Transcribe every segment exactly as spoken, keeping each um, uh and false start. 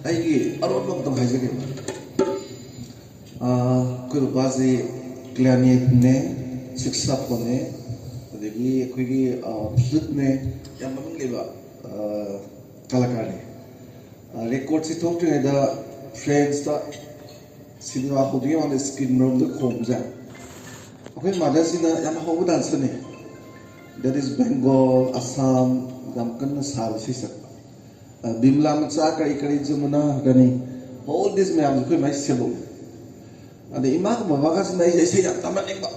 ꯑꯩꯒꯤ ꯑꯔꯣꯟꯕ ꯑꯝꯇꯪ ꯍꯥꯏꯖꯒꯦ꯫ ꯑꯥ, ꯑꯩꯈꯣꯏ ꯕꯕꯥꯁꯤ ꯀ꯭ꯂꯥꯔꯅꯦꯠꯅꯦ, ꯁꯦꯛꯁꯥꯐꯣꯟꯅꯦ, ꯑꯗꯒꯤ ꯑꯩꯈꯣꯏꯒꯤ, ꯑꯥ, ꯐ꯭ꯂꯨꯠꯅꯦ, ꯌꯥꯝ ꯃꯃꯤꯡ ꯂꯩꯕ, ꯑꯥ, ꯀꯂꯥꯀꯥꯔꯅꯦ꯫ ꯑꯥ, ꯔꯦꯀꯣꯔꯠꯁꯤ ꯊꯣꯛꯇ꯭ꯔꯤꯉꯩꯗ ꯐ꯭ꯔꯦꯟꯁꯇ ꯁꯤꯅꯦꯃꯥ ꯍꯧꯗ꯭ꯔꯤꯉꯩ ꯃꯃꯥꯡꯗ ꯁ꯭ꯀ꯭ꯔꯤꯟ ꯃꯔꯣꯝꯗ ꯈꯣꯡꯕꯁꯦ ꯑꯩꯈꯣꯏ ꯃꯥꯗꯔꯁꯤꯅ ꯌꯥꯝ ꯍꯧꯕ ꯗꯥꯟꯁꯔꯅꯤ꯫ That is Bengal, Assam, ꯌꯥꯝ ꯀꯟꯅ ꯁꯥꯕ ꯏꯁꯩ ꯁꯛꯄ꯫ ꯑ, ꯕꯤꯃꯂꯥ ꯃꯆꯥ ꯀꯔꯤ ꯀꯔꯤ ꯖꯃꯨꯅꯥ ꯀꯔꯤ, all this ꯃꯌꯥꯝꯁꯦ ꯑꯩꯈꯣꯏ ꯃꯥꯏ ꯁꯦꯝꯕ꯫ ꯑꯗ ꯏꯃꯥꯒ ꯕꯕꯥꯒꯁꯤꯅ ꯑꯩꯁꯦ ꯏꯁꯩ ꯌꯥꯝ ꯇꯝꯍꯟꯅꯤꯡꯕ꯫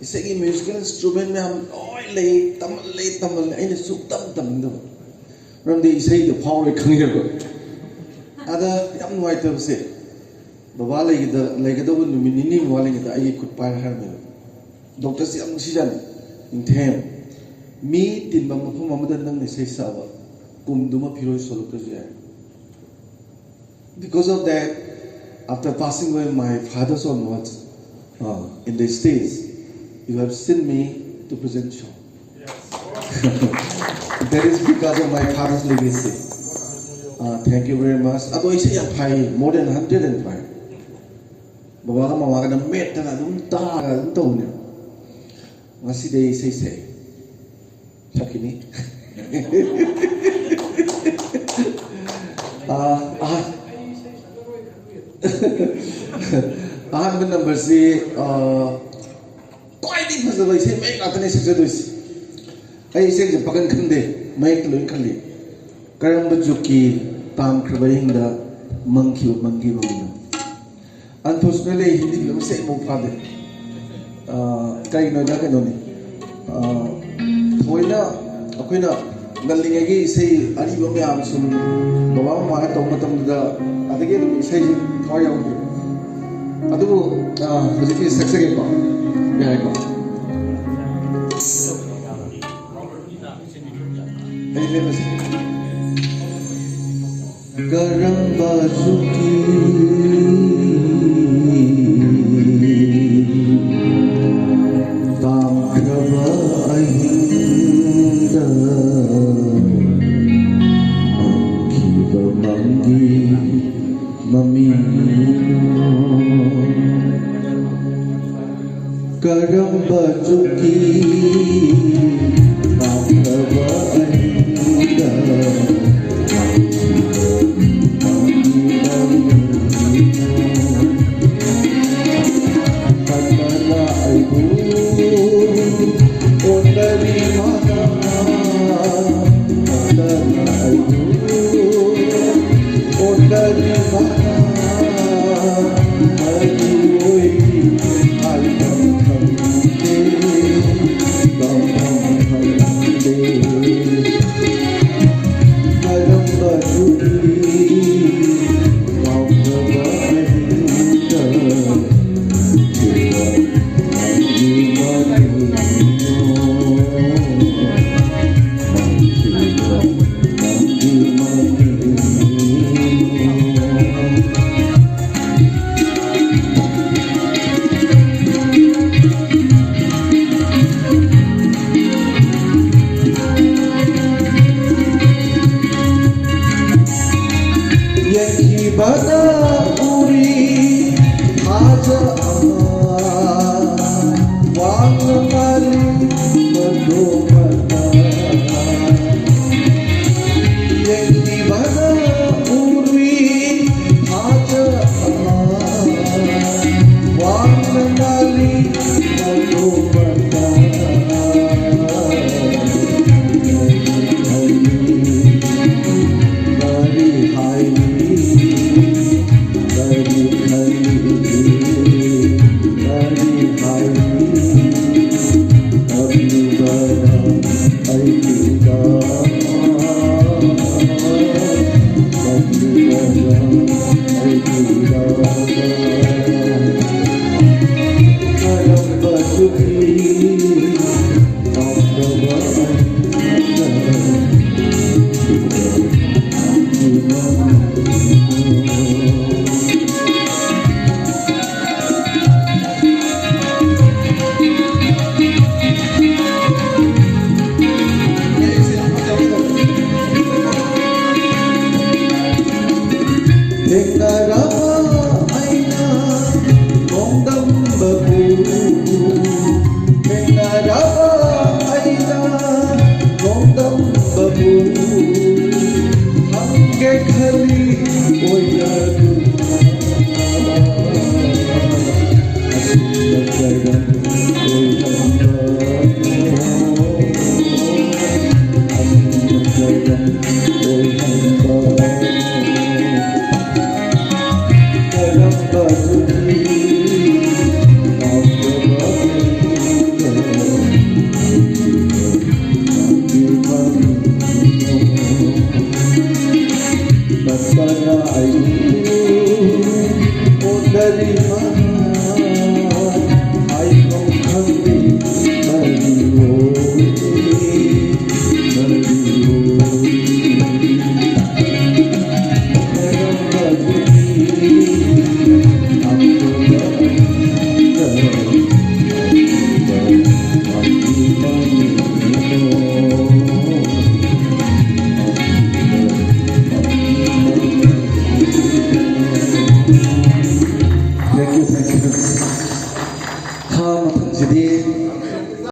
ꯏꯁꯩꯒꯤ ꯃ꯭ꯌꯨꯖꯤꯀꯦꯜ ꯏꯟꯁꯇ꯭ꯔꯨꯃꯦꯟ ꯃꯌꯥꯝ ꯂꯣꯏ ꯂꯩ, ꯇꯝꯍꯜꯂꯦ, ꯇꯝꯍꯜꯂꯦ꯫ ꯑꯩꯅ ꯁꯨꯛꯇꯝ ꯇꯝꯅꯤꯡꯗꯕ꯫ ꯃꯔꯝꯗꯤ ꯏꯁꯩꯗ ꯐꯥꯎꯔꯣꯏ ꯈꯪꯉꯦꯕ꯫ ꯑꯗ ꯌꯥꯝ ꯅꯨꯡꯉꯥꯏꯇꯕꯁꯦ, ꯕꯕꯥ ꯂꯩꯒꯗ-, ꯂꯩꯒꯗꯧꯕ ꯅꯨꯃꯤꯠ ꯅꯤꯅꯤꯃꯨꯛ ꯋꯥꯠꯂꯤꯉꯩꯗ ꯑꯩꯒꯤ ꯈꯨꯠ ꯄꯥꯏꯔ ꯍꯥꯏꯔꯝꯃꯦꯕ꯫ ꯗꯣꯛꯇꯔꯁꯤ ꯌꯥꯝ ꯅꯨꯡꯁꯤꯖꯥꯠꯅꯤ꯫ "ꯅꯤꯡꯊꯦꯝ, ꯃꯤ ꯇꯤꯟꯕ ꯃꯐꯝ ꯑꯃꯗ ꯅꯪꯅ ꯏꯁꯩ ꯁꯛꯑꯕ, ꯀꯨꯝꯗꯨꯃ ꯐꯤꯔꯣꯏ ꯁꯣꯜꯂꯛꯇ꯭ꯔꯁꯨ ꯌꯥꯏ꯫ Because of that, after passing away my father's onwards, uh, in the stage, you have seen me to present show." That is because of my father's legacy. Uh, thank you very much. ꯑꯗꯣ ꯏꯁꯩ ꯌꯥꯝ ꯐꯩ, more than hundred and five. ꯕꯕꯥꯒ ꯃꯃꯥꯒꯅ ꯃꯦꯠꯇꯅ ꯑꯗꯨꯝ ꯇꯥꯔꯒ ꯑꯗꯨꯝ ꯇꯧꯕꯅꯦ꯫ ꯉꯁꯤꯗꯤ ꯑꯩ ꯏꯁꯩ ꯁꯛꯑꯦ꯫ ꯁꯛꯈꯤꯅꯤ꯫ ꯑꯥ, ꯑꯍꯥꯟ-, ꯑꯍꯥꯟꯕ ꯅꯝꯕꯔꯁꯤ, ꯑꯥ, ꯈ꯭ꯋꯥꯏꯗꯒꯤ ꯐꯖꯕ ꯏꯁꯩ ꯃꯌꯦꯛ ꯉꯥꯛꯇꯅꯦ ꯁꯛꯆꯗꯣꯏꯁꯦ꯫ ꯑꯩ ꯏꯁꯩꯁꯦ ꯄꯥꯈꯟ ꯈꯟꯗꯦ, ꯃꯌꯦꯛꯇ ꯂꯣꯏ ꯈꯜꯂꯤ꯫ ꯀꯔꯝꯕ ꯖꯨꯒꯀꯤ ꯇꯥꯝꯈ꯭ꯔꯕ ꯑꯍꯤꯡꯗ ꯃꯪꯈꯤꯕ ꯃꯪꯒꯤ ꯃꯪꯒꯤꯅꯣ? Unfortunately, ꯑꯩ ꯍꯤꯟꯗꯤ ꯐꯤꯂꯝꯁꯦ ꯑꯃꯨꯛ ꯐꯥꯗꯦ꯫ ꯑꯥ, ꯀꯩꯒꯤꯅꯣꯗ ꯀꯩꯅꯣꯅꯤ꯫ ꯑꯥ, ꯊꯑꯣꯏꯅ ꯑꯩꯈꯣꯏꯅ ꯉꯜꯂꯤꯉꯩꯒꯤ ꯏꯁꯩ ꯑꯔꯤꯕ ꯃꯌꯥꯝ ꯁꯨꯝ ꯕꯕꯥ ꯃꯃꯥꯅ ꯇꯧꯕ ꯃꯇꯝꯗꯨꯗ ꯑꯗꯒꯤ ꯑꯗꯨꯝ ꯏꯁꯩꯁꯤ ꯊꯋꯥꯏ ꯌꯥꯎꯈꯤꯕ꯫ ꯑꯗꯨꯕꯨ, ꯑꯥ, ꯍꯧꯖꯤꯛꯀꯤ ꯁꯛꯆꯒꯦꯀꯣ? ꯌꯥꯔꯦꯀꯣ? ꯑꯩ ꯂꯦꯞꯄꯁꯤ꯫ ꯀꯔꯝꯕ ꯖꯨꯒꯀꯤ ꯇꯥꯝꯈ꯭ꯔꯕ ꯑꯍꯤꯡꯗ ꯃꯪꯈꯤꯕ ꯃꯪꯒꯤ